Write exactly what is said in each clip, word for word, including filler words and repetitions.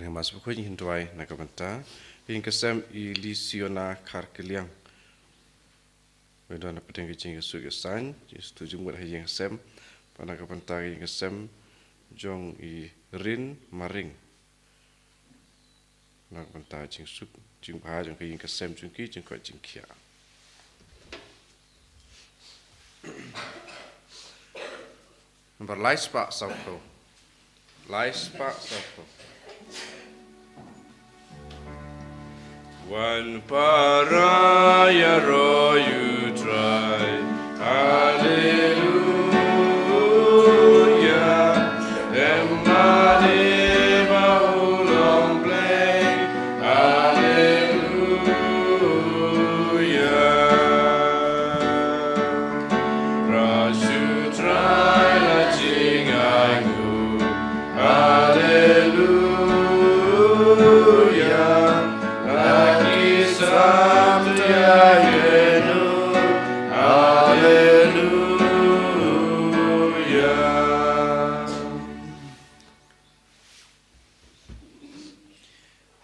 Ngi mas bakhuid ngin duwai na ka bynta ka ïing ka sem i Lisiona Kharkiliang. Ba don na pdeng ka jingïasuk ïasain, jingstad jingmut ha ïing ha sem, bad na ka bynta ka ïing ka sem jong i Rin Maring. Na ka bynta jingsuk jingbha jong ka ïing ka sem jong ki, jingkoit jingkhiah. Namar lai spah sawphew. Lai spah sawphew. Wan para ïaroh ïa u Trai. Haleluia. Em mane ba u long Blei. Haleluia. Pra shu Trai la jingainguh. Haleluia. La ki sam ïa ïenu. Haleluia.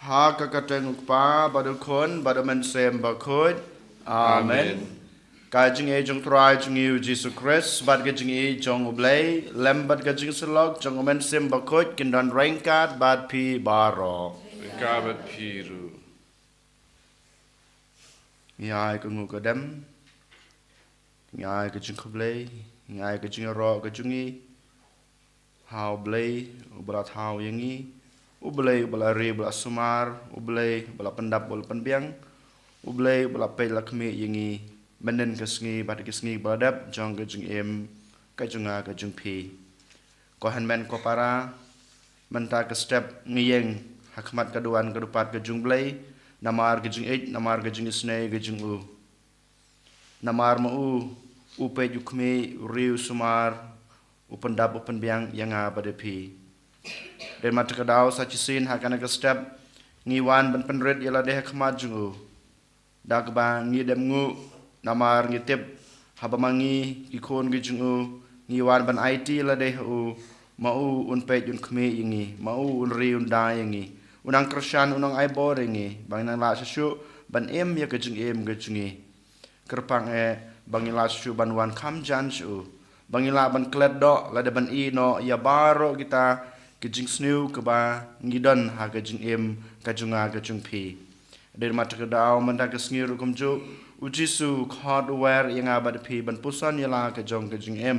Ha ka kyrteng u Kpa, bad u Khun, bad u Mynsiem Bakhuid. Amen. Amen. Ka jingïeit jong u Trai jong ngi u Jisu Khrist, bad ka jingïeit jong u Blei, lem bad ka jingsyllok jong u Mynsiem Bakhuid, kin don ryngkat bad phi baroh. Ryngkat bad phi ruh. Ngi ai ka nguh ka dem. Ngi ai ka jingkhublei. Ngi ai ka jingïaroh ka jong ngi ha u Blei uba la thaw ïa ngi, u Blei uba la ri uba la sumar, u Blei uba la pyndap uba la pynbiang, u Blei uba la peit la khmih ïa ngi mynhynnin ka sngi bad ki sngi ba la dep jong ka jingim ka jong nga ka jong phi. Ko hynmen ko para, mynta ka step ngi ïeng ha khmat ka duwan ka dupat ka jong u Blei, namar ka jingïeit, namar ka jingisynei ka jong u. Namar ma u, u peit u khmih, u ri u sumar, u pyndap u pynbiang ïa nga bad ïa phi. Dei namar kata ka daw sa shisien ha kane ka step, ngi wan ban pynrit ïa lade ha khmat jong u. Da kaba ngi dem nguh, namar ngi tip, haba ma ngi, ki khun ki jong u, ngi wan ban aiti ïa lade ha u, ma u un peit un khmih ïa ngi, ma u un ri un da ïa ngi, un nang kyrshan, un nang ai bor ïa ngi, ba ngin nang lah shuh shuh ban im ïa ka jingim ka jong ngi. Kyrpang eh, ba ngin lah shuh shuh ban wan kham jan sha u, ba ngin lah ban klet doh, lada ban ïeh noh ïa baroh kita ki jingsniew kiba ngi don ha ka jingim ka jong nga ka jong phi. Dei namar kata ka daw mynta ka sngi ruh kumjuh, u Jisu u khot u wer ïa nga bad phi ban puson ïa la ka jong ka jingim.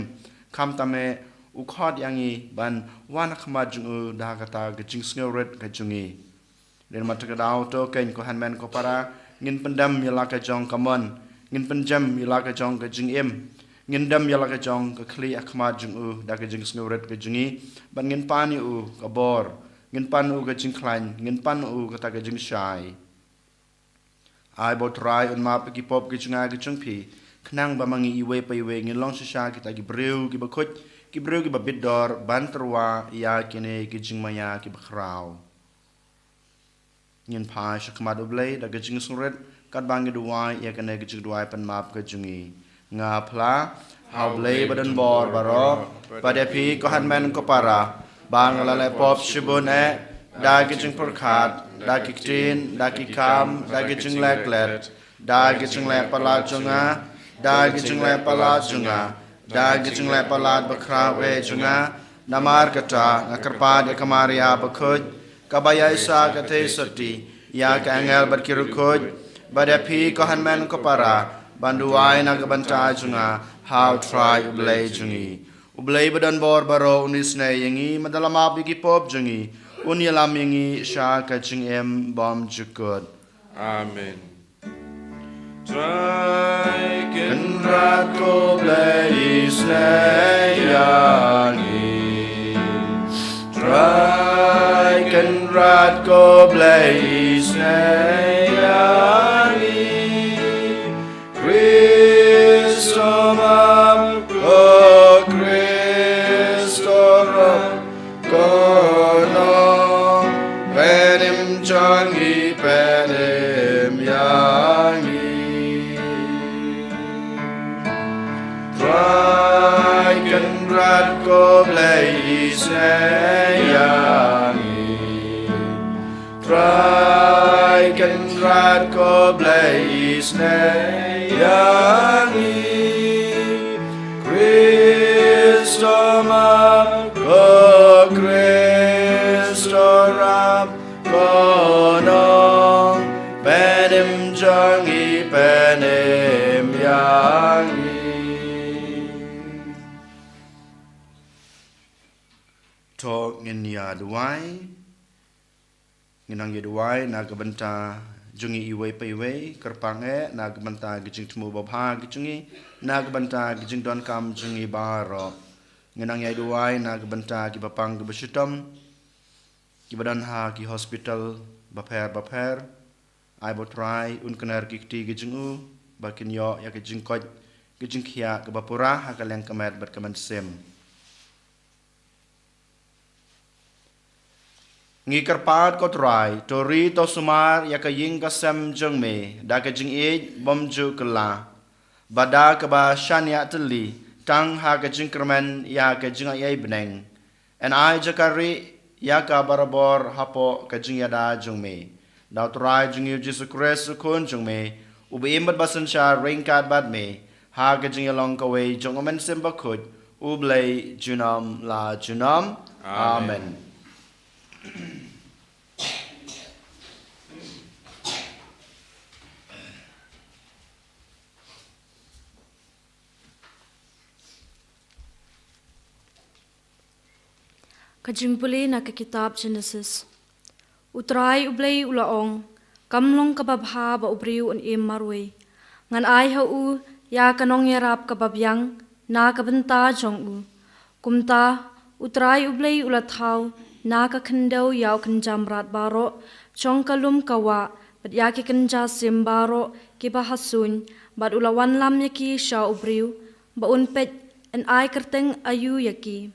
Khamtam eh, u khot ïa ngi ban wan ha khmat jong u da kata ka jingsngewrit ka jong ngi. Dei namar kata ka daw to keiñ ko hynmen ko para, ngin pyndem ïa la ka jong ka mon, ngin pynjem ïa la ka jong ka jingim, ngin dem ïa la ka jong ka khlieh ha khmat jong u da ka jingsngewrit ka jong ngi, bad ngin pan ïa u ka bor, ngin pan u ka jingkhlaiñ, ngin pan u kata ka jingshai. Ai ba u Trai un map ïa ki pop ki jong nga ki jong phi, khnang ba ma ngi iwei pa iwei ngin long shisha kita ki briew kiba khuid, ki briew kiba bit dor ban tyrwa ïa kine ki jingmaïa kiba khraw. Ngin phai sha khmat u Blei da ka jingsngewrit, katba ngi duwai ïa kane ka jingduwai pynmap ka jong ngi. Nga phla ha u Blei ba don bor baroh, bad ïa phi ko hynmen ko para, ba nga la leh pop shibun eh, da ki jingpyrkhat, da ki ktien, da ki kam, da ki jingleh klet, da ki jingleh palat jong nga, da ki jingleh palat jong nga, da ki jingleh palat bakhraw eh jong nga. Namar kata nga kyrpad ïa ka Maria bakhuid, kaba ïaishah ka theisotti ïa ki angel bad ki riewkhuid, bad ïa phi ko hynmen ko para, ban duwai na ka bynta jong nga ha u Trai u Blei jong ngi. U Blei ba don bor baroh un isynei ïa ngi, mynta la map ïa ki pop jong ngi, un ïalam ïa ngi sha ka jingim bymjukut. Amen. Trai Kynrad ko Blei isynei ïa ngi. Trai Kynrad ko Blei isynei ïa ngi. Khrist map, o Khrist ïarap, ko nongpynim jong ngi pynim ïa ngi. Trai Kynrad ko Blei isynei ïa ngi. Trai Kynrad ko Blei isnei ïa ngi. Khristomar ko Khristorab ko Nongpynim jong ngi, pynim ïa ngi. To ngin ïa duwai. Ngin nang ïa duwai na ka bynta jong ngi iwei pa iwei, kyrpang eh na ka bynta ka jingthmu babha ka jong ngi, na ka bynta ka jingdonkam jong ngi baroh. Ngin nang ïa duwai na ka bynta ki bapang ki bashitom, ki ba don ha ki hospital bapher bapher. Ai ba U Trai un kner ki kti ki jong u, ba kin ïoh ïa ka jingkoit ka jingkhiah ka bapura ha ka liang ka met bad ka mynsiem. Ngi kyrpad ko Trai, to ri to sumar ïa ka ïing ka sem jong me da ka jingïeit bym ju kylla, ba da kaba shaniah tylli tang ha ka jingkyrmen ïa ka jingaiei bneng. Yn ai jaka rieh ïa ka barabor hapoh ka jingïada jong me. Da U Trai jong ngi U Jisu Khrist U Khun jong me, uba im bad ba synshar ryngkat bad me ha ka jingïalong kawei jong U Mynsiem Bakhuid, U Blei junom la junom. Amen. Amen. Ka jingpule na ka kitab Genesis. U Trai U Blei u la ong, kam long kaba bha ba u briew un im marwei. Ngan ai ha u ïa ka nongïarap kaba biang na ka bynta jong u. Kumta, U Trai U Blei u la thaw na ka khyndew ïa u kynja mrad baroh jong ka lum ka wah, bad ïa ki kynja sim baroh kiba ha suiñ, bad u la wanlam ïa ki sha u briew, ba un peit yn ai kyrteng aïu ïa ki.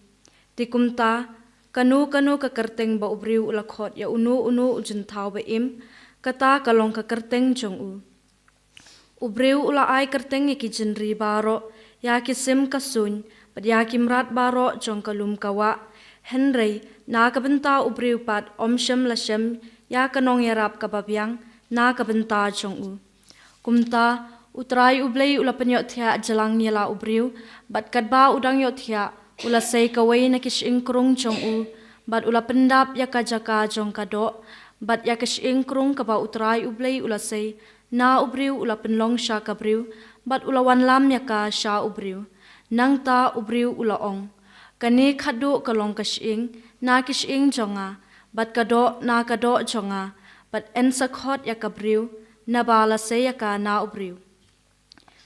Te kumta, kano kano ka kyrteng ba u briew u la khot ïa uno uno u jingthaw ba im, kata ka long ka kyrteng jong u. U briew u la ai kyrteng ïa ki jingri baroh, ïa ki sim ka suiñ, bad ïa ki mrad baroh jong ka lum ka wah. Hynrei na ka bynta u briew pat, um shym la shem ïa ka nongïarap kaba biang na ka bynta jong u. Kumta, U Trai U Blei u la pynïohthiah jlang ïa la u briew, bad katba u dang ïohthiah, u la sei kawei na ki shyieng krung jong u, bad u la pyndap ïa ka jaka jong ka doh, bad ïa ka shyieng krung kaba U Trai U Blei u la sei na u briew u la pynlong sha ka briew, bad u la wanlam ïa ka sha u briew. Nangta u briew u la ong, kane khatduh ka long ka shyieng na ki shyieng jong nga, bad ka doh na ka doh jong nga, bad yn sa khot ïa ka briew, naba la sei ïa ka na u briew.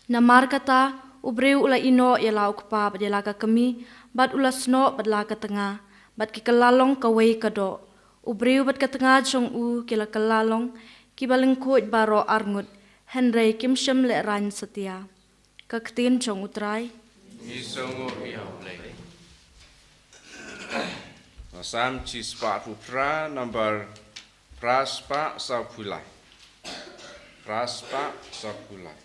Namar kata, u briew u la ïehnoh ïa la u kpa bad ïa la ka kmie, bad u la snoh bad la ka tnga, bad ki kylla long kawei ka doh. U briew bad ka tnga jong u ki la kylla long kiba lyngkhuid baroh arngut, hynrei kim shym lehraiñ satia. Ka ktien jong U Trai. Ngi sngewnguh ïa U Blei. Salm shispah phra, nambar phra spah sawphew lai. Phra spah sawphew lai.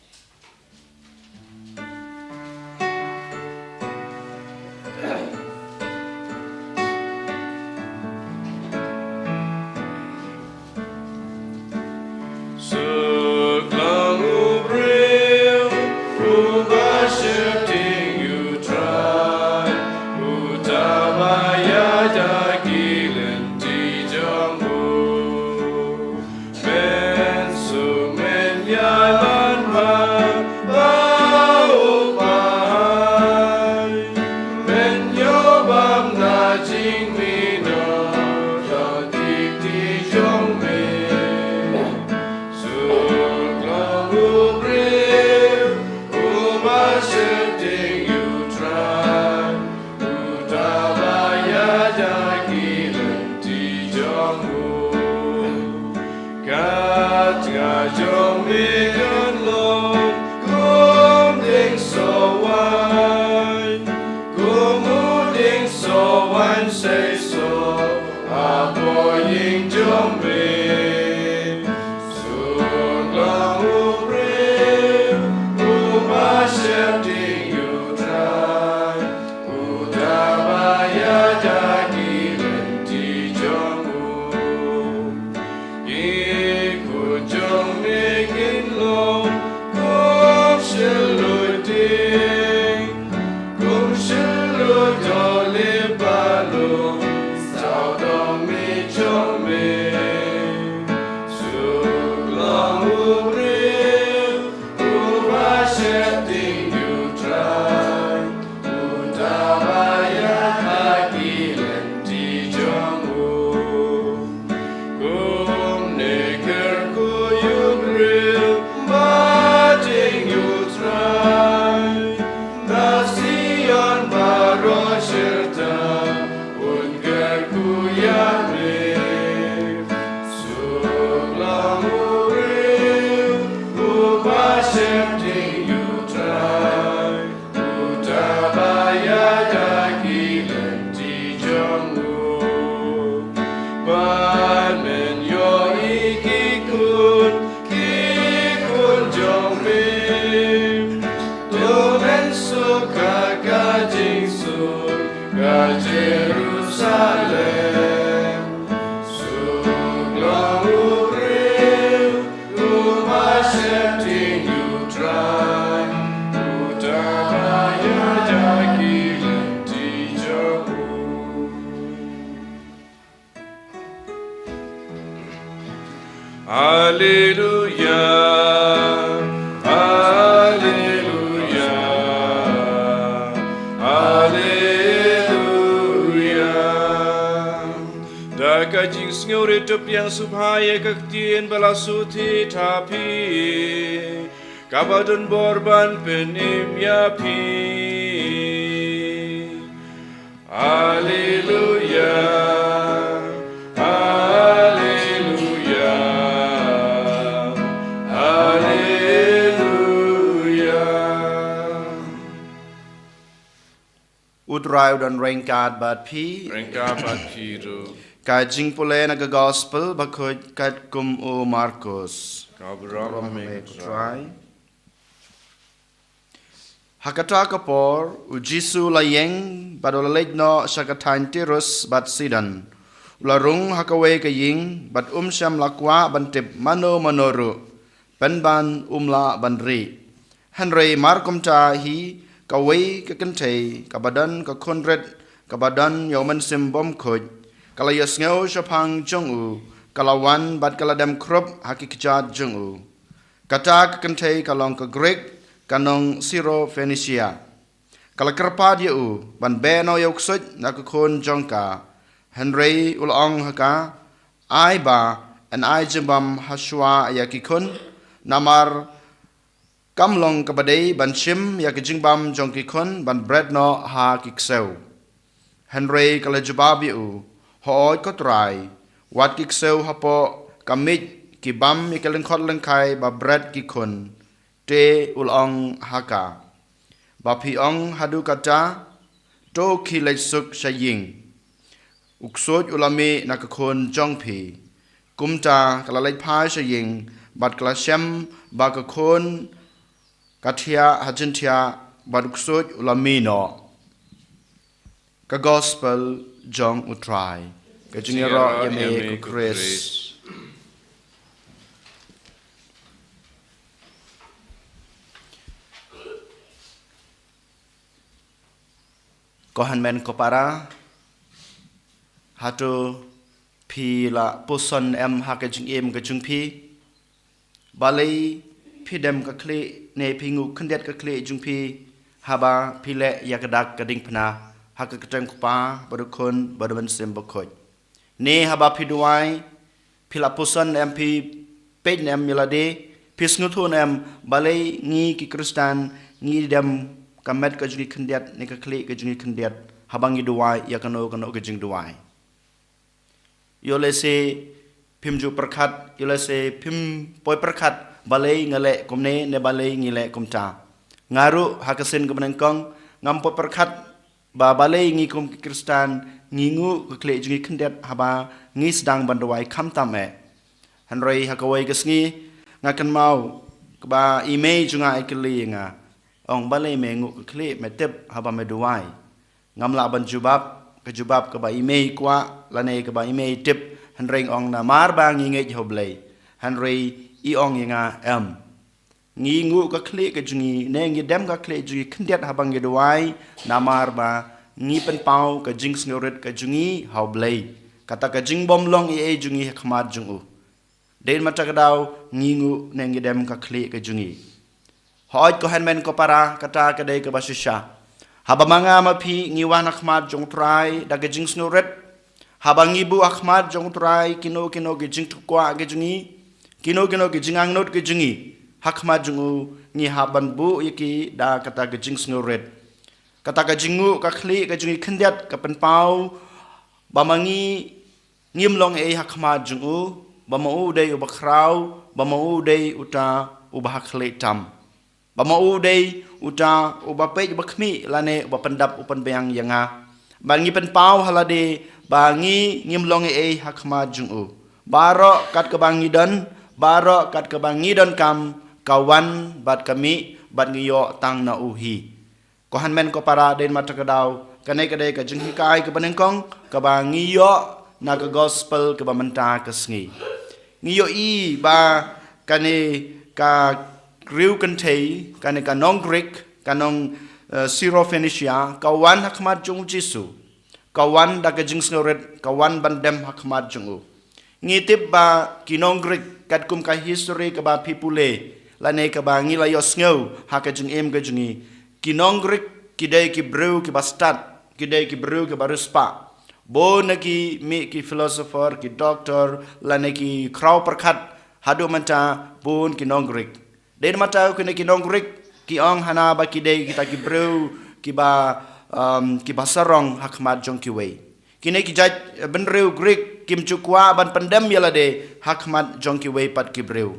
Suk lang u briew uba sheptieng ïa U Trai, uta ba ïaid ha ki lynti jong u. Men suk men ïalam Yon baroh shirta un kyrkhu ïa me. Suk long u briew uba sheptieng ïa u Trai, uta ba ïaid ha ki lynti jong u. Bad men ïohi ki khun, ki khun jong me. To men suk ha ka jingsuk ka Jerusalem. Suk long u briew uba sheptieng ïa u Trai, uta ba ïaid ha ki lynti jong u. Alleluia, alleluia, alleluia. Da ka jingsngewrit to pdiang sngewbha ïa ka ktien ba la shu thied ha phi, kaba don bor ban pynim ïa phi. Alleluia, alleluia, alleluia. U Trai u don ryngkat bad phi. Ryngkat bad phi ruh. Ka jingpule na ka Gospel bakhuid katkum u Markos. Ka burom ha me, ko Trai. Ha kata ka por, u Jisu u la ïeng, bad u la leit noh sha ka thaiñ Tirus bad Sidon. U la rung ha kawei ka ïing, bad um shym la kwah ban tip mano mano ruh, pynban um lah ban rieh. Hynrei markumta hi, kawei ka kynthei, kaba don ka khun rit, kaba don ïa u mynsiem bymkhuid, ka la ïohsngew shaphang jong u, ka la wan bad ka la dem khrup ha ki kjat jong u. Kata ka kynthei ka long ka Grik, ka nong Syrophoenicia. Ka la kyrpad ïa u ban beh noh ïa u ksuid na ka khun jong ka. Hynrei u la ong ha ka, ai ba yn ai jingbam ha shuwa ïa ki khun, namar kam long kaba dei ban shim ïa ka jingbam jong ki khun ban bret noh ha ki ksew. Hynrei ka la jubab ïa u, hooid ko Trai, wat ki ksew hapoh ka miej ki bam ïa ki lyngkhot lyngkhai ba bret ki khun. Te u la ong ha ka, ba phi ong haduh katta, to khie leit suk sha ïing. U ksuid u la mih na ka khun jong phi. Kumta ka la leit phai sha ïing, bad ka la shem ba ka khun ka thiah ha jingthiah, bad u ksuid u la mih noh. Ka Gospel jong u Trai. Ka jingïaroh ïa me, ko Khrist. Ko hynmen ko para, hato phi la puson em ha ka jingim ka jong phi? Balei phi dem ka khlieh ne phi nguh khyndiat ka khlieh jong phi haba phi leh ïa ka dak ka diengphna ha ka kyrteng U Kpa bad U Khun bad U Mynsiem Bakhuid? Ne haba phi duwai, phi la puson em, phi peit ne em ïa lade, phi sngewthuh ne em, balei ngi ki Khristan ngi dem ka met ka jong ngi khyndiat ne ka khlieh ka jong ngi khyndiat haba ngi duwai ïa kano kano ka jingduwai? Ïoh lehse phim ju pyrkhat, ïoh lehse phim poi pyrkhat, balei nga leh kumne ne balei ngi leh kumta. Nga ruh ha ka sien kaba nyngkong ngam poi pyrkhat ba balei ngi kum ki Khristan ngi nguh ka khlieh jong ngi khyndiat haba ngi sdang ban duwai khamtam eh. Hynrei ha kawei ka sngi nga kynmaw kaba i mei jong nga i kylli ïa nga, ong, balei me nguh ka khlieh, me tip haba me duwai? Ngam lah ban jubab ka jubab kaba i mei i kwah lane kaba i mei i tip, hynrei nga ong, namar ba ngi ngeit ha U Blei. Hynrei i ong ïa nga, em. Ngi nguh ka khlieh ka jong ngi ne ngi dem ka khlieh jong ngi khyndiat haba ngi duwai, namar ba ngi pynpaw ka jingsngewrit ka jong ngi ha U Blei, kata ka jingbymlong ei ei jong ngi ha khmat jong u. Dei na kata ka daw ngi nguh ne ngi dem ka khlieh ka jong ngi. Hooid ko hynmen ko para, kata ka dei kaba shisha. Haba ma nga ma phi ngi wan ha khmat jong U Trai da ka jingsngewrit, haba ngi buh ha khmat jong U Trai kino kino ki jingtyrwa ki jong ngi, kino kino ki jingangnud ki jong ngi ha khmat jong u, ngi hap ban buh ïa ki da kata ka jingsngewrit. Kata ka jingnguh ka khlieh ka jong ngi khyndiat ka pynpaw ba ma ngi ngim long ei ha khmat jong u, ba ma u dei uba khraw, ba ma u dei uta uba ha khlieh tam. Ba ma u dei uta uba peit uba khmih lane uba pyndap u pynbiang ïa nga. Ba ngi pynpaw ha lade ba ngi ngim long ei ha khmat jong u. Baroh kat kaba ngi don, baroh kat kaba ngi donkam, ka wan bad ka mih bad ngi ïoh tang na u hi. Ko hynmen ko para, dei namar kata ka daw kane ka dei ka jinghikai kaba nyngkong kaba ngi ïoh na ka gospel kaba mynta ka sngi. Ngi ïohi ba kane ka riewkynthei, kane ka nong Greek, ka nong, eh, Syrophoenicia, ka wan ha khmat jong u Jisu. Ka wan da ka jingsngewrit, ka wan ban dem ha khmat jong u. Ngi tip ba ki nong Greek, katkum ka history kaba phi pule lane kaba ngi la ïohsngew ha ka jingim ka jong ngi, ki nong Greek ki dei ki briew kiba stad, ki dei ki briew kiba riewspah. Bun na ki mih ki philosopher, ki doctor lane ki khraw pyrkhat haduh mynta, bun ki nong Greek. Dei namar kata kine ki nong Greek ki ong hana ba ki dei kita ki briew kiba, um, kiba sarong ha khmat jong kiwei. Kine ki jait bynriew Greek kim ju kwah ban pyndem ïa lade ha khmat jong kiwei pat ki briew.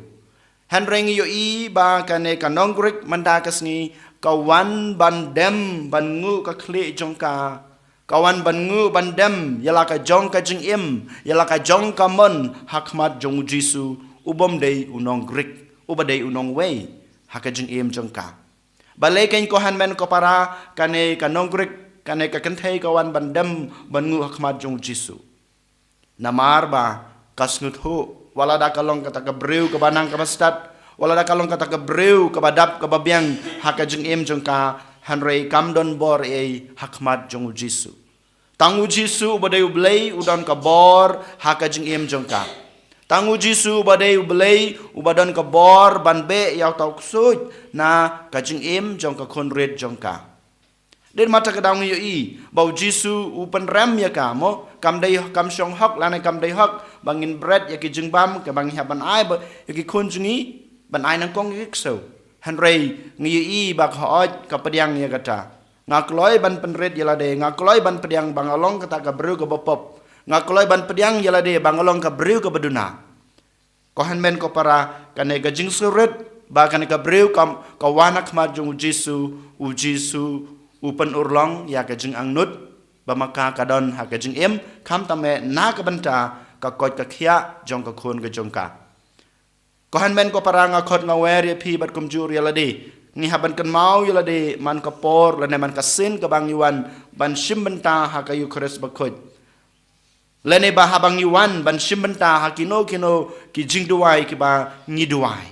Hynrei ngi ïohi ba kane ka nong Greek mynta ka sngi ka wan ban dem ban nguh ka khlieh jong ka. Ka wan ban nguh ban dem ïa la ka jong ka jingim, ïa la ka jong ka mon ha khmat jong u Jisu, u bym dei u nong Greek, uba dei u nongwei ha ka jingim jong ka. Balei keiñ ko hynmen ko para, kane ka nong Greek, kane ka kynthei ka wan ban dem ban nguh ha khmat jong u Jisu? Namar ba ka sngewthuh, wat lada ka long kata ka briew kaba nang kaba stad, wat lada ka long kata ka briew kaba dap kaba biang ha ka jingim jong ka, hynrei kam don bor ei ha khmat jong u Jisu. Tang u Jisu uba dei u Blei u don ka bor ha ka jingim jong ka. Tang u Jisu uba dei u Blei uba don ka bor ban beh ïa uta u ksuid na ka jingim jong ka khun rit jong ka. Dei namar kata ka daw ngi ïohi ba u Jisu u pynrem ïa ka, mo, kam dei, kam shong hok lane kam dei hok ba ngin bret ïa ki jingbam kaba ngi hap ban ai ba ïa ki khun jong ngi, ban ai nyngkong ïa ki ksew. Hynrei ngi ïohi ba ka hok ka pdiang ïa kata. Nga kloi ban pynrit ïa lade, nga kloi ban pdiang ba nga long kata ka briew kaba pop. Nga kloi ban pdiang ïa lade ba nga long ka briew kaba duna. Ko hynmen ko para, kane ka jingsngewrit ba kane ka briew kam, ka wan ha khmat jong u Jisu, u Jisu u pynurlong ïa ka jingangnud ba ma ka ka don ha ka jingim, khamtam eh na ka bynta ka koit ka khiah jong ka khun ka jong ka. Ko hynmen ko para, nga khot nga wer ïa phi bad kumjuh ïa lade. Ngi hap ban kynmaw ïa lade man ka por lane man ka sien kaba ngi wan ban shim bynta ha ka Eukharist bakhuid. Lane ba haba ngi wan ban shim bynta ha kino kino ki jingduwai kiba ngi duwai,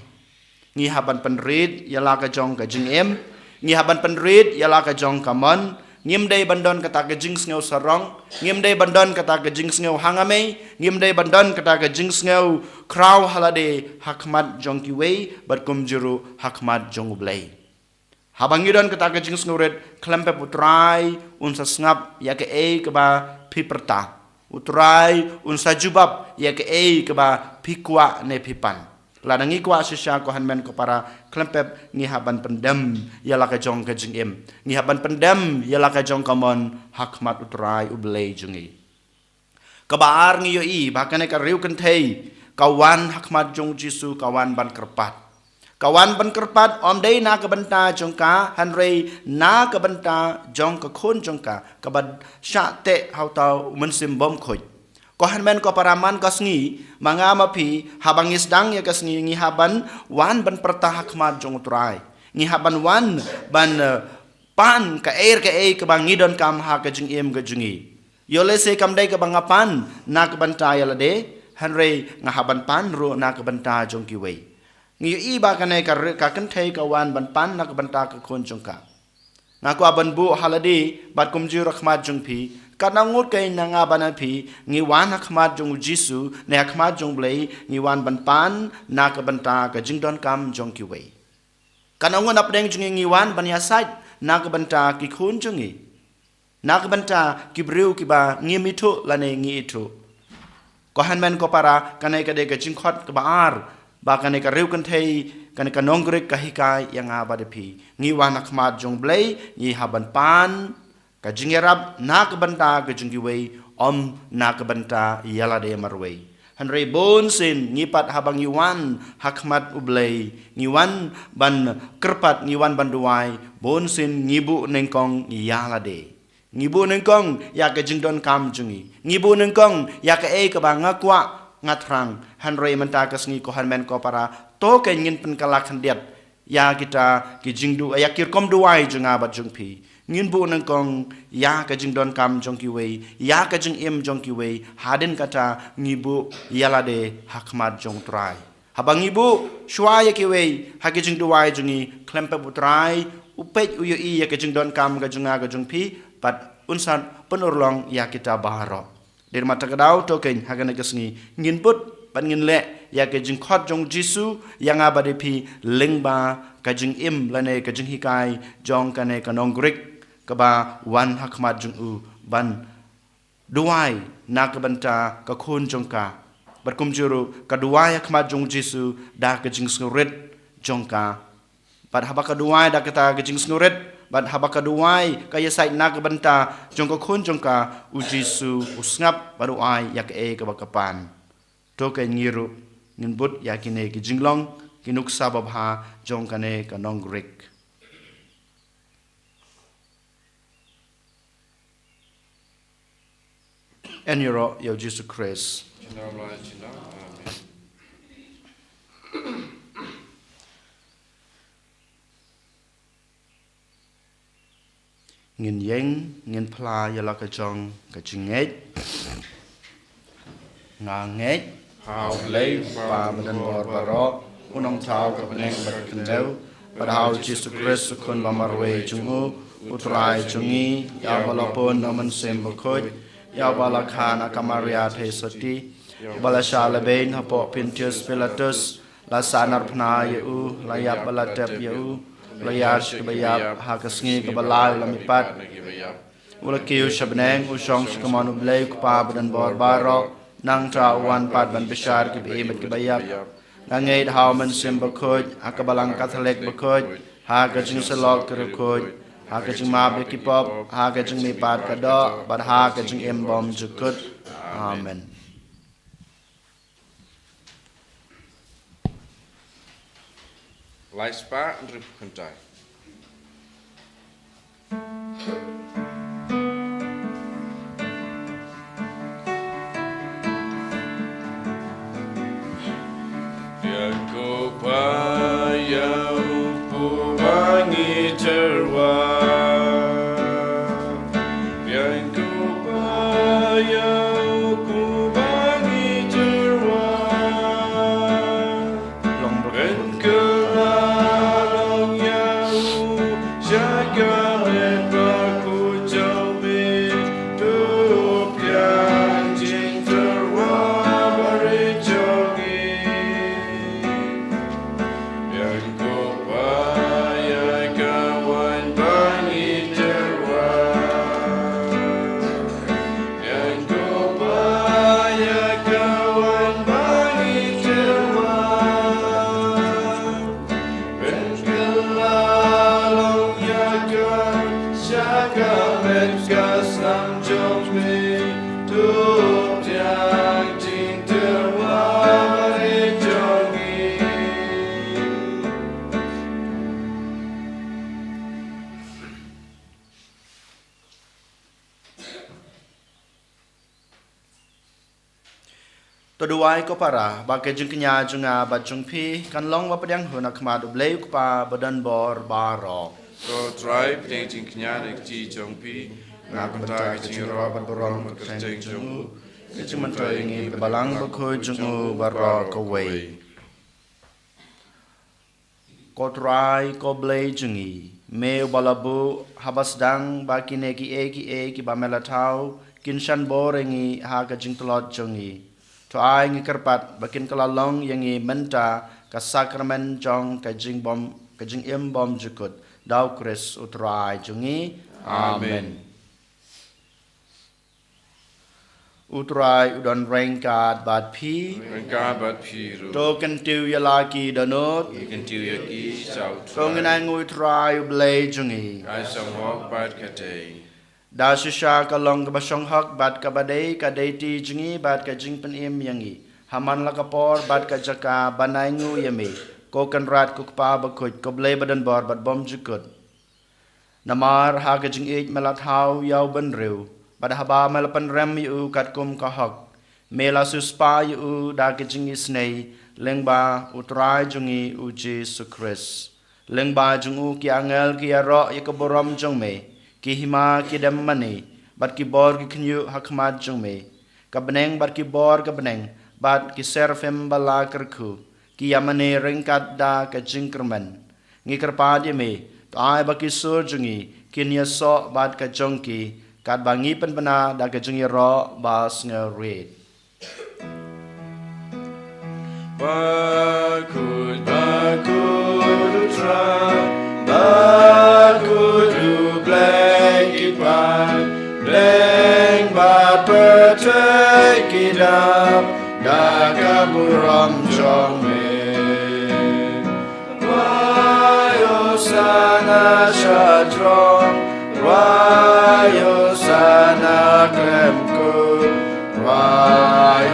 ngi hap ban pynrit ïa la ka jong ka jingim, ngi hap ban pynrit ïa la ka jong ka mon. Ngim dei ban don kata ka jingsngew sarong, ngim dei ban don kata ka jingsngew hangamei, ngim dei ban don kata ka jingsngew khraw ha lade ha khmat jong kiwei bad kumjuh ruh ha khmat jong u Blei. Haba ngi don kata ka jingsngewrit, khlem pep u Trai un sa sngap ïa kaei kaba phi pyrta. U Trai un sa jubab ïa kaei kaba phi kwah ne phi pan. Lada ngi kwah shisha ko hynmen ko para, khlem pep ngi hap ban pyndem ïa la ka jong ka jingim, ngi hap ban pyndem ïa la ka jong ka mon ha khmat u Trai u Blei jong ngi. Kaba ar, ngi ïohi ba kane ka riewkynthei ka wan ha khmat jong u Jisu, ka wan ban kyrpad. Ka wan ban kyrpad ym dei na ka bynta jong ka, hynrei na ka bynta jong ka khun jong ka kaba shah teh ha uta u mynsiem bymkhuid. Ko hynmen ko para, man ka sngi, ma nga ma phi, haba ngi sdang ïa ka sngi, ngi hap ban wan ban pyrta ha khmat jong u Trai. Ngi hap ban wan ban, eh, pan kaei kaei kaba ngi donkam ha ka jingim ka jong ngi. Ïoh lehse kam dei kaba nga pan na ka bynta ïa lade, hynrei nga hap ban pan ruh na ka bynta jong kiwei. Ngi ïohi ba kane ka ri-, ka kynthei ka wan ban pan na ka bynta ka khun jong ka. Nga kwah ban buh ha lade bad kumjuh ruh ha khmat jong phi, katno ngut keiñ na nga bad na phi ngi wan ha khmat jong u Jisu ne ha khmat jong u Blei, ngi wan ban pan na ka bynta ka jingdonkam jong kiwei. Katno ngut na pdeng jong ngi ngi wan ban ïasaid na ka bynta ki khun jong ngi, na ka bynta ki briew kiba ngim ithuh lane ngi ithuh. Ko hynmen ko para, kane ka dei ka jingkhot kaba ar ba kane ka riewkynthei Kane ka nong Greek ka hikai ïa nga bad ïa phi. Ngi wan ha khmat jong U Blei, ngi hap ban pan ka jingïarap na ka bynta ka jong kiwei, ym na ka bynta ïa lade marwei. Hynrei bun sien ngi pat haba ngi wan ha khmat U Blei, ngi wan ban kyrpad, ngi wan ban duwai, bun sien ngi buh nyngkong ïa lade. Ngi buh nyngkong ïa ka jingdonkam jong ngi. Ngi buh nyngkong ïa kaei kaba nga kwah nga thrang. Hynrei mynta ka sngi ko hynmen ko para, to ka ngin pynkylla khyndiat ïa kita ki jingdu, ïa ki rukom duwai jong nga bad jong phi. Ngin buh nyngkong ïa ka jingdonkam jong kiwei, ïa ka jingim jong kiwei, hadien kata ngi buh ïa lade ha khmat jong U Trai. Haba ngi buh shuwa ïa kiwei ha ki jingduwai jong ngi, khlem pep U Trai u peit, u ïohi ïa ka jingdonkam ka jong nga ka jong phi, bad un sa pynurlong ïa kita baroh. Dei ma kata ka daw to keiñ ha kane ka sngi ngin bud bad ngin leh ïa ka jingkhot jong U Jisu ïa nga bad ïa phi lyngba ka jingim lane ka jinghikai jong kane ka nong Greek kaba wan ha khmat jong u ban duwai na ka bynta ka khun jong ka. Bad kumjuh ruh ka duwai ha khmat jong U Jisu da ka jingsngewrit jong ka. Bad haba ka duwai da kata ka jingsngewrit, bad haba ka duwai ka ïasaid na ka bynta jong ka khun jong ka, U Jisu u sngap bad u ai ïa kaei kaba ka pan. To ka ngi ruh ngin bud ïa kine ki jinglong, ki nuksa babha jong kane ka nong Greek. Yn ïaroh ïa U Jisu Khrist. Amen. Ngin ïeng, ngin phla ïa la ka jong ka jingngeit. Nga ngeit ha U Blei U Kpa badonbor baroh, U Nongthaw ka bneng bad ka khyndew, bad ha U Jisu Khrist U Khun ba marwei jong U, U Trai jong ngi, ïa uba la pun na U Mynsiem Bakhuid, ïa uba la kha na ka Maria Theisotti, uba la shah lehbeiñ hapoh Pontius Pilatus, la sahnarphna ïa u, la ïap bad la tep ïa u, la ïar sha kiba ïap, ha ka sngi kaba lai u la mihpat. U la kiew sha bneng, u shong sha kamon U Blei U Kpa badonbor baroh, nangta u wan pat ban bishar kiba im bad kiba ïap. Nga ngeit ha U Mynsiem Bakhuid, ha ka Balang Katholik bakhuid, ha ka jingsylloh ki riewkhuid, ha ka jingmap ïa ki pop, ha ka jingmihpat ka doh, bad ha ka jingim bymjukut. Amen. Lai spah hynriewphew khyndai. Ïa ko Pa, ïa u Khun ba ngi tyrwa. Ïa ko Pa, ïa u Khun ba ngi tyrwa. Long ba pynkylla long ïa u sha ka met bakhuid jong me, to pdiang jingtyrwa barit jong ngi. Ïa ko Pa, ïa ka Waiñ ba ngi tyrwa. Ïa ko Pa, ïa ka Waiñ ba ngi tyrwa. Pynkylla long ïa ka sha ka met ka snam jong me, to pdiang jingtyrwa barit jong ngi. To duwai ko para, ba ka jingkñia jong nga bad jong phi kan long ba pdiang hun ha khmat U Blei U Kpa badonbor baroh. Ko Trai, pdiang jingkñia na ka kti jong phi, na ka bynta ka jingïaroh bad burom bad kyrteng jong u, ka jingmyntoi ïa ngi bad ka Balang Bakhuid jong u baroh kawei. Ko Trai, ko Blei jong ngi, me uba la buh haba sdang ba kine kiei kiei kiba me la thaw kin shah bor ïa ngi ha ka jingtlot jong ngi. To ai, ngi kyrpad, ba kin kylla long ïa ngi mynta ka sakramen jong ka jingbym, ka jingim bymjukut, da U Khrist U Trai jong ngi. Amen. Amen. U Trai u don ryngkat bad phi. Ryngkat bad phi ruh. To kyntiew ïa la ki dohnud. Ngi kyntiew ïa ki sha u Trai. To ngin ainguh ïa u Trai u Blei jong ngi. Ka sngewhok bad ka dei. Da shisha ka long kaba shong hok bad kaba dei, ka dei ti jong ngi bad ka jingpynim ïa ngi ha man la ka por bad ka jaka ban ainguh ïa me, ko Kynrad, ko Kpa bakhuid, ko Blei badonbor bad bymjukut. Namar ha ka jingïeit me la thaw ïa u bynriew, bad haba me la pynrem ïa u katkum ka hok, me la siewspah ïa u da ka jingisynei lyngba u Trai jong ngi u Jisu Khrist. Lyngba jong u ki angel ki ïaroh ïa ka burom jong me, ki hima ki dem mane, bad ki bor ki khynñiuh ha khmat jong me. Ka bneng bad ki bor ka bneng, bad ki serafim ba la kyrkhu, ki ïamane ryngkat da ka jingkyrmen. Ngi kyrpad ïa me, to ai ba ki sur jong ngi kin ïasoh bad ka jong ki, katba ngi pynbna da ka jingïaroh ba sngewrit. Bakhuid, bakhuid u Trai, bakhuid u Blei ki paid, bneng bad pyrthei ki dap da ka burom jong me. Rwai Hosana sha jrong, rwai Hosana khlem kut, rwai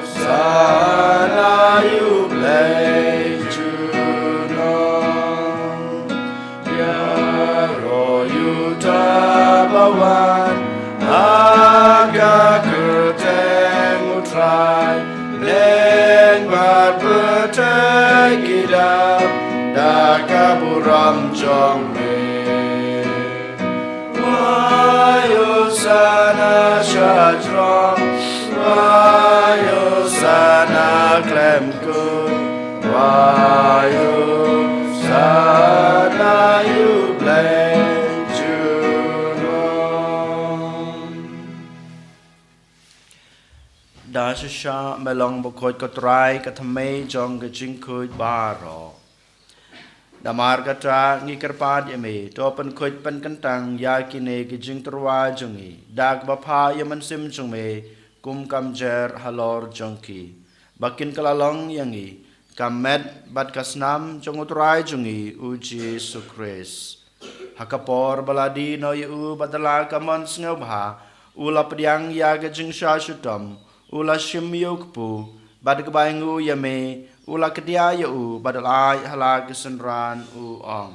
Hosana ïa u Blei junom. Ïaroh ïa uta ba wan ha ka kyrteng u Trai, bneng bad pyrthei ki dap da ka burom jong me. Rwai Hosana sha jrong, rwai Hosana khlem kut, rwai Hosana ïa u Blei junom. Da shisha me long bakhuid ko Trai, ka thymmei jong ka jingkhuid baroh. Namar kata ngi kyrpad ïa me, to pynkhuid pynkyntang ïa kine ki jingtyrwa jong ngi da kaba phah ïa u Mynsiem jong me kum ka mjer halor jong ki, ba kin kylla long ïa ngi ka met bad ka snam jong u Trai jong ngi u Jisu Khrist. Ha ka por ba la die noh ïa u bad da la ka mon sngewbha u la pdiang ïa ka jingshah shitom, u la shim ïa u kpu, bad kaba ainguh ïa me u la kdiah ïa u bad u la ai ha la ki synran, u ong: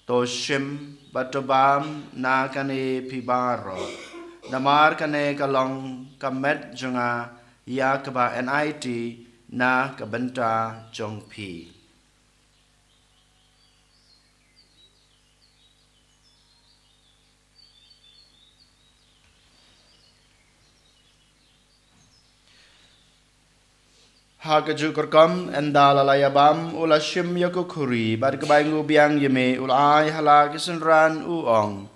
To shim bad to bam na kane phi baroh, namar kane ka long ka met jong nga ïa kaba enai ti na ka bynta jong phi. Ha kajuh ka rukom, ynda la la ïa bam, u la shim ïa ka khuri, bad kaba ainguh biang ïa me u la ai ha la ki synran, u ong: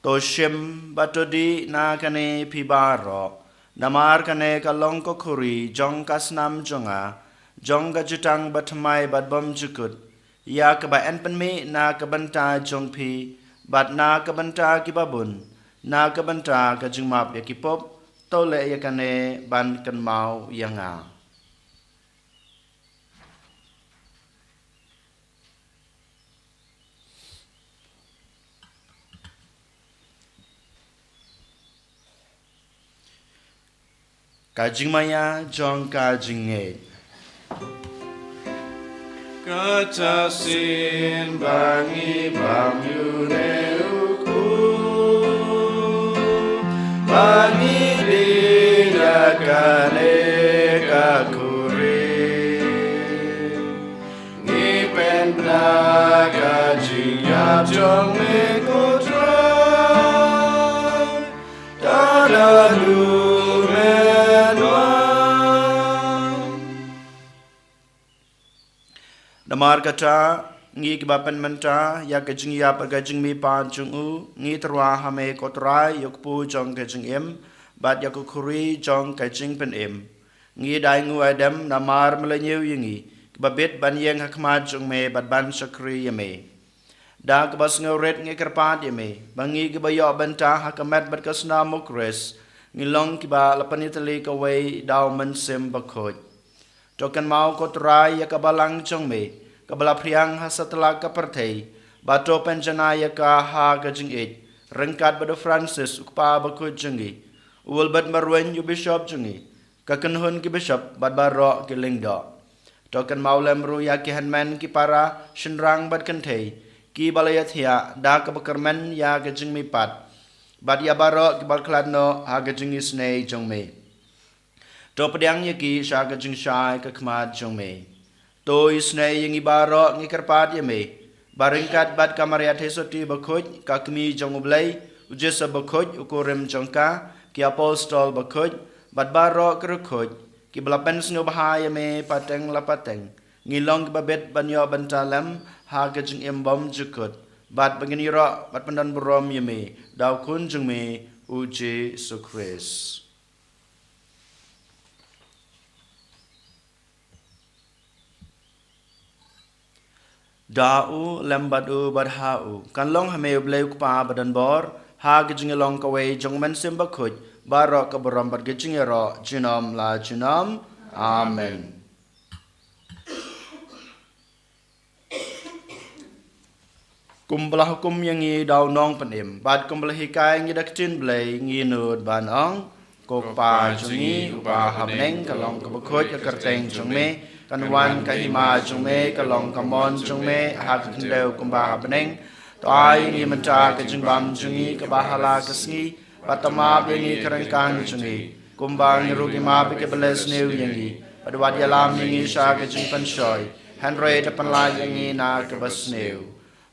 To shim bad to dih na kane phi baroh, namar kane ka long ka khuri jong ka snam jong nga, jong ka jutang bathymmai bad bymjukut, ïa kaba yn pynmih na ka bynta jong phi bad na ka bynta kiba bun na ka bynta ka jingmap ïa ki pop. To leh ïa kane ban kynmaw ïa nga. Ka jingmaïa jong ka jingngeit. Kata shisien ba ngi bam ïa une u kpu, ba ngi dih da kane ka khuri, ngi pynbna ka jingïap jong me, ko Trai, tang haduh men wan. Namar kata, ngi kiba pynmynta ïa ka jingïap bad ka jingmihpat jong u, ngi tyrwa ha me, ko Trai, ïa u kpu jong ka jingim bad ïa ka khuri jong ka jingpynim. Ngi da ainguh aidem namar me la ñiew ïa ngi kiba bit ban ïeng ha khmat jong me bad ban shakri ïa me. Da kaba sngewrit ngi kyrpad ïa me ba ngi kiba ïoh bynta ha ka met bad ka snam u Khrist, ngi long kiba la pynïatylli kawei da u Mynsiem Bakhuid. To kynmaw ko Trai ïa ka balang jong me, kaba la phriang ha satlak ka pyrthei, bad to pynjanai ïa ka ha ka jingïeit, ryngkat bad u Francis u kpa bakhuid jong ngi, u Wilbert Marwein u bishop jong ngi, ka kynhun ki bishop bad baroh ki lyngdoh. To kynmaw lem ruh ïa ki hynmen ki para, shynrang bad kynthei, kiba la ïathiah da kaba kyrmen ïa ka jingmihpat, bad ïa baroh kiba la khlad noh ha ka jingisynei jong me. To pdiang ïa ki sha ka jingshai ka khmat jong me. To isynei ïa ngi baroh ngi kyrpad ïa me, ba ryngkat bad ka Maria Theisotti bakhuid, ka kmie jong U Blei, u Joseph bakhuid u kurim jong ka, ki apostol bakhuid, bad baroh ki riewkhuid kiba la pynsngewbha ïa me pateng la pateng, ngi long kiba bit ban ïoh bynta lem ha ka jingim bymjukut, bad ba ngin ïaroh bad pyndonburom ïa me da u Khun jong me, u Jisu Khrist. Da u, lem bad u, bad ha u, kan long ha me U Blei u Kpa badonbor, ha ka jingïalong kawei jong u Mynsiem Bakhuid, baroh ka burom bad ka jingïaroh junom la junom. Amen. Kumba la hukum ïa ngi da u Nongpynim, bad kumba la hikai ïa ngi da ka ktien Blei, ngi nud ban ong: Ko Kpa jong ngi uba ha bneng, ka long kaba khuid ka kyrteng jong me, kan wan ka hima jong me, ka long ka mon jong me ha ka khyndew kumba ha bneng. To ai ïa ngi mynta ka jingbam jong ngi kaba ha la ka sngi, bad to map ïa ngi ka ryngkang jong ngi, kumba ngi ruh ngi map ïa kiba leh sniew ïa ngi, bad wat ïalam ïa ngi sha ka jingpynshoi, hynrei to pynlait ïa ngi na kaba sniew.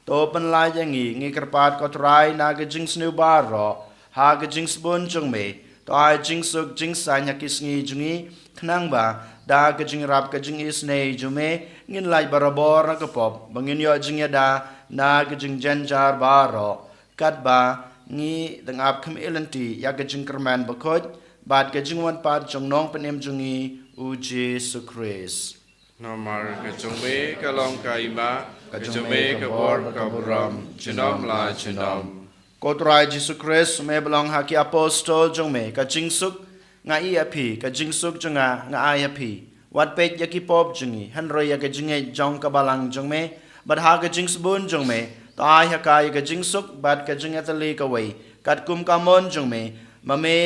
To pynlait ïa ngi, ngi kyrpad ko Trai, na ka jingsniew baroh, ha ka jingsbun jong me. To ai jingsuk jingsaiñ ha ki sngi jong ngi, khnang ba da ka jingïarap ka jingisynei jong me, ngin lait barabor na ka pop, ba ngin ïoh jingïada na ka jingjynjar baroh, katba ngi dang ap khmih lynti ïa ka jingkyrmen bakhuid bad ka jingwanpat jong u Nongpynim jong ngi, u Jisu Khrist. Namar ka jong me ka long ka hima, ka jong me ka bor, ka burom junom la junom. Ko Trai Jisu Khrist, me ba la ong ha ki apostol jong me: Ka jingsuk nga ai ha phi, ka jingsuk jong nga nga ai ha phi. Wat peit ïa ki pop jong ngi, hynrei ïa ka jingngeit jong ka balang jong me, bad ha ka jingsbun jong me, to ai ha ka ïa ka jingsuk bad ka jingïatylli kawei, katkum ka mon jong me, ma me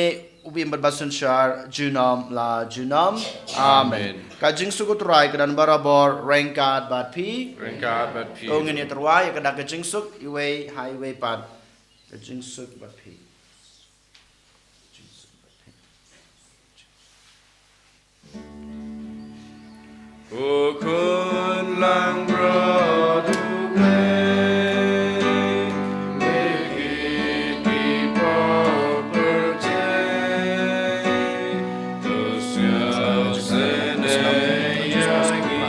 u ba im bad ba synshar junom la junom. Amen. Amen. Ka jingsuk u Trai ka don barabor ryngkat bad phi. Ryngkat bad phi. To ngin ïatyrwa ïa ka dak ka jingsuk iwei ha iwei pat. Ka jingsuk bad phi. Jingsuk bad phi. U Khun Langbrot U Blei, me kit ki pop pyrthei, to sngewsynei ïa ngi.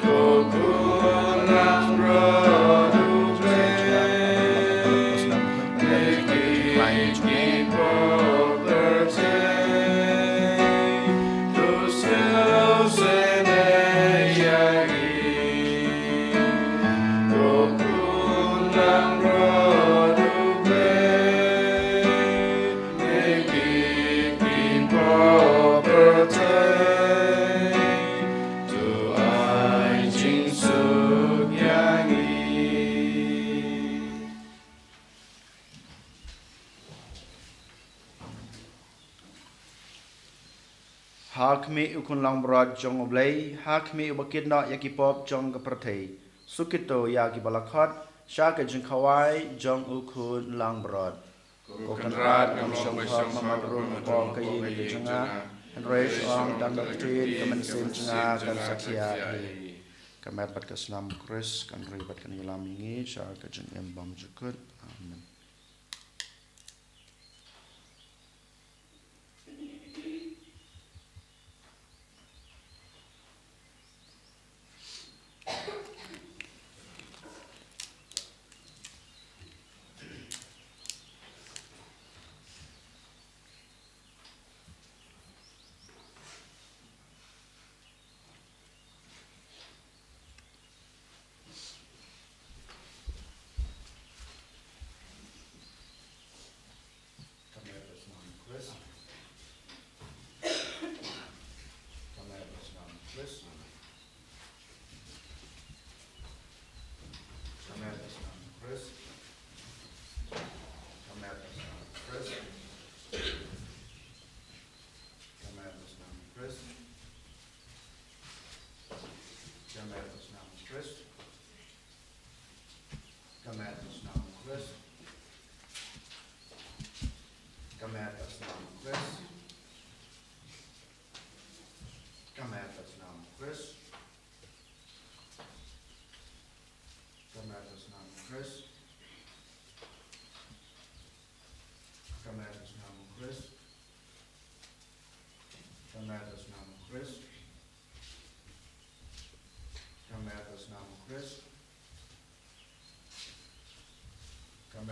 U Khun Langbrot U Blei, me kit ki pop pyrthei, to sngewsynei ïa ngi. U Khun Langbrot U Blei, me kit ki pop pyrthei, to ai jingsuk ïa ngi. Ha khmih U Khun Langbrot jong U Blei, ha khmih uba kit noh ïa ki pop jong ka pyrthei, suk kito ïa kiba la khot sha ka jingkhawai jong U Khun Langbrot. Ko Kynrad, ngam shong hok ba man ruh me pok ka ïing ka jong nga, hynrei shu ong tang ka ktien, ka mynsiem jong nga kan sa thiah hi. Ka met bad ka snam U Khrist kan ri bad kan ïalam ïa ngi sha ka jingim bymjukut. Amen.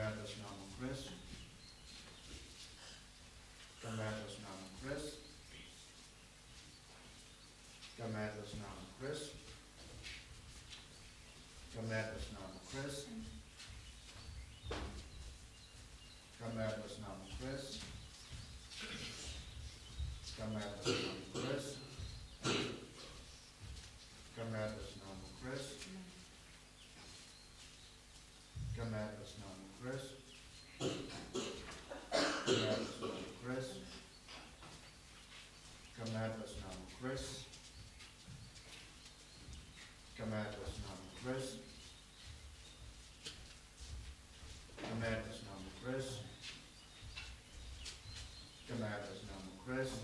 Ka met bad ka snam u Khrist. Ka met bad ka snam u Khrist. Ka met bad ka snam u Khrist. Ka met bad ka snam u Khrist. Ka met bad ka snam u Khrist. Ka met bad ka snam u Khrist. Ka met bad ka snam u Khrist. Ka met bad ka snam u Khrist. Ka met bad ka snam u Khrist. Ka met bad ka snam u Khrist. Ka met bad ka snam u Khrist. Ka met bad ka snam u Khrist.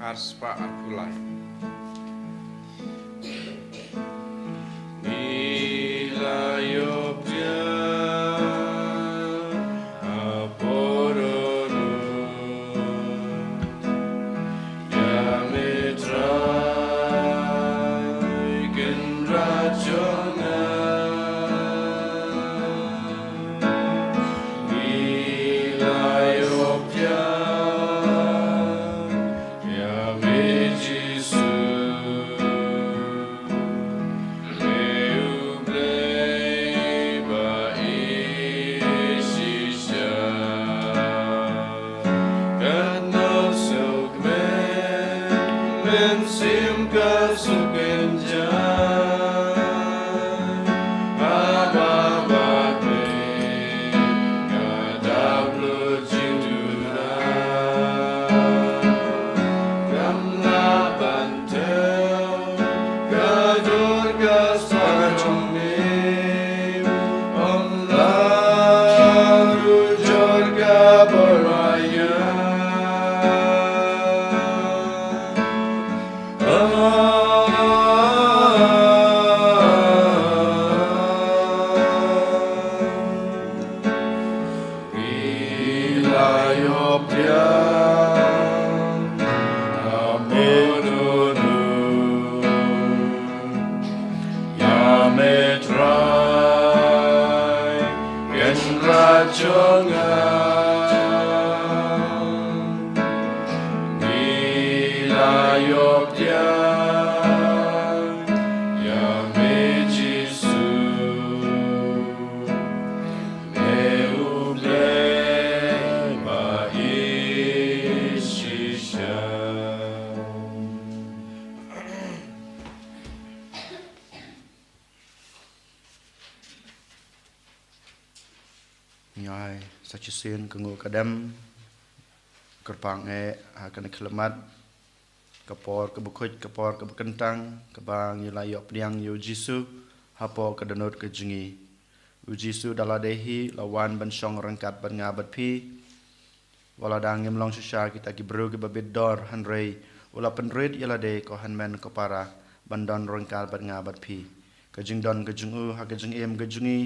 Ar spah arphew lai. Ngi la ïoh pdiang ha poro ïa me Trai Kynrad jong nga. Ngi la ïoh pdiang ïa me Jisu. Me U Blei ba ïeit shisha. Ka nongshun me, Mynsiem ka suk kynjah. Haba bad me ka dap lut jingduna. Kam lah ban thew ka dur ka spah jong me. Ym lah ruh jur ka bor ïa. Ngi la ïoh pdiang ha poro ïa me Trai Kynrad jong nga. Ngi la ïoh pdiang ïa me Jisu. Me U Blei ba ïeit shisha. Ngi ai sa shisien ka nguh ka dem, kyrpang eh ha kane ka khyllipmat, ka por kaba khuid, ka por kaba kyntang, kaba ngi la ïoh pdiang ïa u Jisu hapoh ka dohnud ka jong ngi. U Jisu da lade hi la wan ban shong ryngkat bad nga bad phi. Wat lada ngim long shisha kita ki briew kiba bit dor, hynrei u la pynrit ïa lade, ko hynmen ko para, ban don ryngkat bad nga bad phi. Ka jingdon ka jong u ha ka jingim ka jong ngi,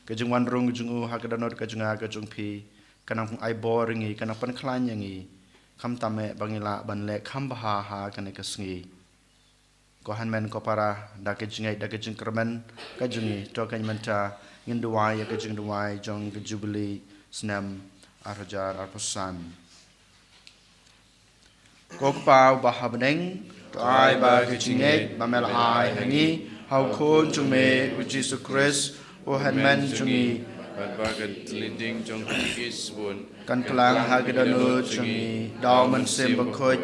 ka jingwan rung ka jong u ha ka dohnud ka jong nga ka jong phi, ka nang ai bor ïa ngi, ka nang pynkhlaiñ ïa ngi. Khamtam eh ba ngi lah ban leh kham bha ha kane ka sngi. Ko hynmen ko para, da ka jingngeit, da ka jingkyrmen ka jong ngi, to ka mynta ngin duwai ïa ka jingduwai jong ka Jubili snem ar hajar arphew san. Ko Kpa uba ha bneng, to ai ba ka jingngeit ba me la ai ha ngi ha u Khun jong me u Jisu Khrist, u hynmen jong ngi, Bad ba ka lynti jong ka jingïeit sbun kan klang ha ka dohnud jong ngi da u Mynsiem Bakhuid.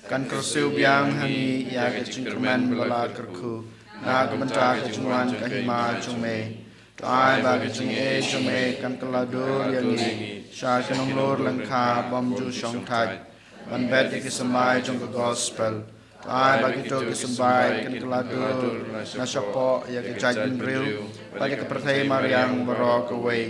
Kan kyrsiew biang ha ngi ïa ka jingkyrmen ba la kyrkhu na ka bynta ka jingwan ka hima jong me. To ai ba ka jingaiei jong me kan kylla dur ïa ngi sha ka nonglor lyngkha bym ju shong thait ban bet ïa ki symbai jong ka gospel. To ai ba kito ki symbai kan kylla dur na shapoh ïa ka jaitbynriew bad ïa ka pyrthei mariang baroh kawei.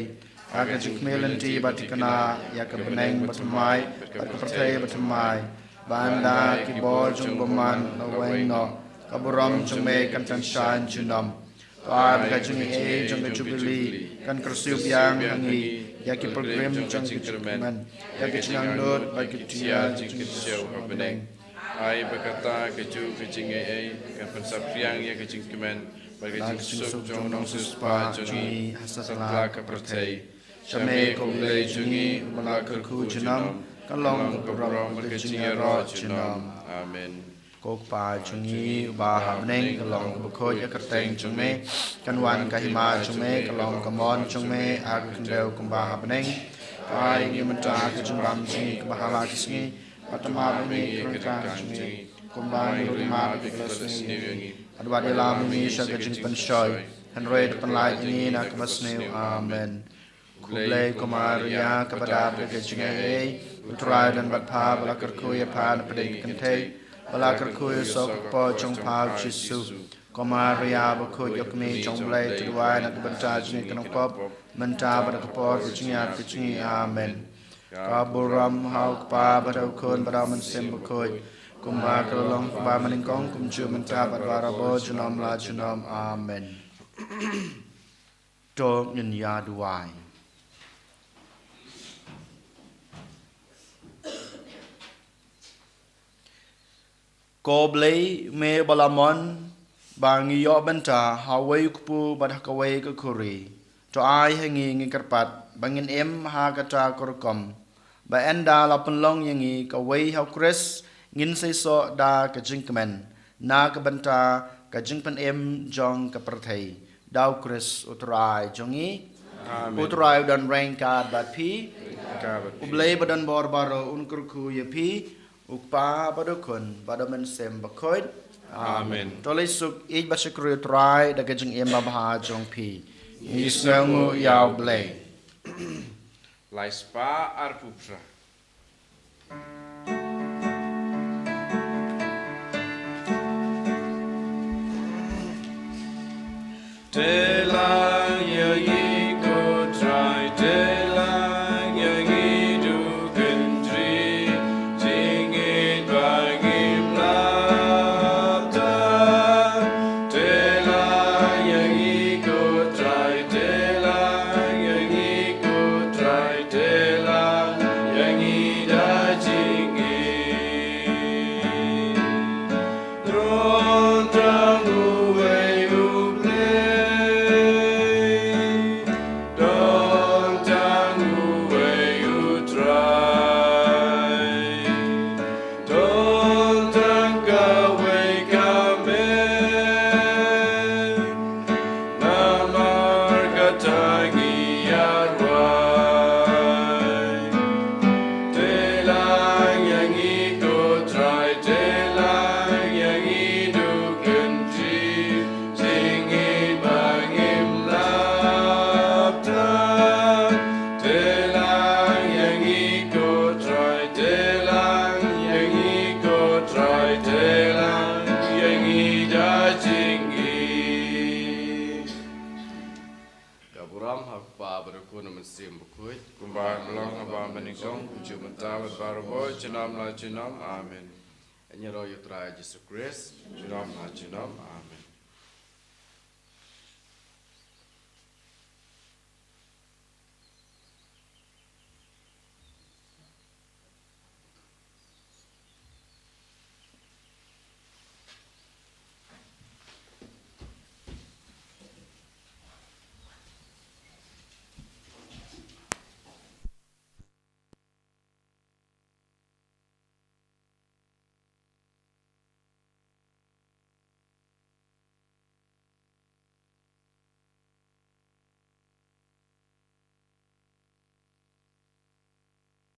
Ha ka jingkhmih lynti ba thikna ïa ka bneng bathymmai bad ka pyrthei bathymmai, ba ynda ki bor jong u bymman la weng noh, ka burom jong me kan tang shaiñ junom. To ai ba ka jingaiei jong ka jubili kan kyrsiew biang ha ngi ïa ki pilgrim jong ka jingkmen, ïa ka jingangnud bad ka jingïa jingkyrsiew ha bneng. Ai ba kata kajuh ka jingaiei kan pynsaphriang ïa ka jingkmen bad ka jingsuk jong u nongsiewspah jong ngi ha satlak ka pyrthei. Sha me ko Blei jong ngi uba la kyrkhu junom, kan long ka burom bad ka jingïaroh junom. Amen. Ko Kpa jong ngi uba ha bneng, kan long kaba khuid ïa ka kyrteng jong me. Kan wan ka hima jong me, kan long ka mon jong me ha ka khyndew kumba ha bneng. Ai ngi mynta ka jingbam jong ngi kaba ha la ka sngi, bad to map ïa ngi ki ryngkang jong ngi kumba ngi ruh ngi map ïa kito kiba sniew ïa ngi. Bad wat ïalam ïa ngi sha ka jingpynshoi, hynrei to pynlait ïa ngi na kaba sniew. Amen. Ko Blei, ko Maria kaba dap da ka jingaiei, U Trai u don bad pha, ba la kyrkhu ïa pha na pdeng ki kynthei, ba la kyrkhu ïa u soh kpoh jong pha u Jisu. Ko Maria bakhuid, ko kmie jong u Blei, to duwai na ka bynta jong ngi ki nongpop, mynta bad ha ka por ka jingïap ka jong ngi. Amen. Ka burom ha u Kpa bad ha u Khun bad ha u Mynsiem Bakhuid, kumba ka la long kaba mynnyngkong, kumjuh mynta bad barabor, junom la junom. Amen. To ngin ïa duwai. Ko Blei, me ba la mon ba ngi ïoh bynta ha uwei u kpu bad ha kawei ka khuri, to ai ha ngi, ngi kyrpad, ba ngin im ha kata ka rukom, ba ynda la pynlong ïa ngi kawei ha u Khrist, ngin seisoh da ka jingkmen na ka bynta ka jingpynim jong ka pyrthei. Da u Khrist U Trai jong ngi. Amen. U Trai u don ryngkat bad phi. Ryngkat bad phi. U Blei ba don bor baroh un kyrkhu ïa phi, u Kpa bad u Khun bad u Mynsiem Bakhuid. Amen. Amen. To leit suk ïeit bad shakri U Trai da ka jingim babha jong phi. Ngi sngewnguh ïa u Blei. Lai spah arphew phra. Te lang ïa ngi ko Trai, te lang ïa ngi duh kynjri, jingngeit ba ngim lap ta. Te lang ïa ngi ko Trai, te lang ïa ngi ko Trai, te lang ïa ngi da jingngeit. Don tang uwei U Blei, don tang uwei U Trai, don tang kawei ka met, namar kata ngi ïa rwai. Te lang ïa ngi ko Trai, te lang ïa ngi duh kynjri, jingngeit ba ngim lap ta. Te lang ïa ngi ko Trai, te lang ïa ngi ko Trai, te lang ïa ngi da jingngeit. Ka burom ha u Kpa bad u Khun bad u Mynsiem Bakhuid. Kumba ka long haba mynnyngkong, kumjuh mynta bad barabor, junom la junom. Amen. Ïaroh ïa u Trai Jisu Khrist. Junom la junom. Amen.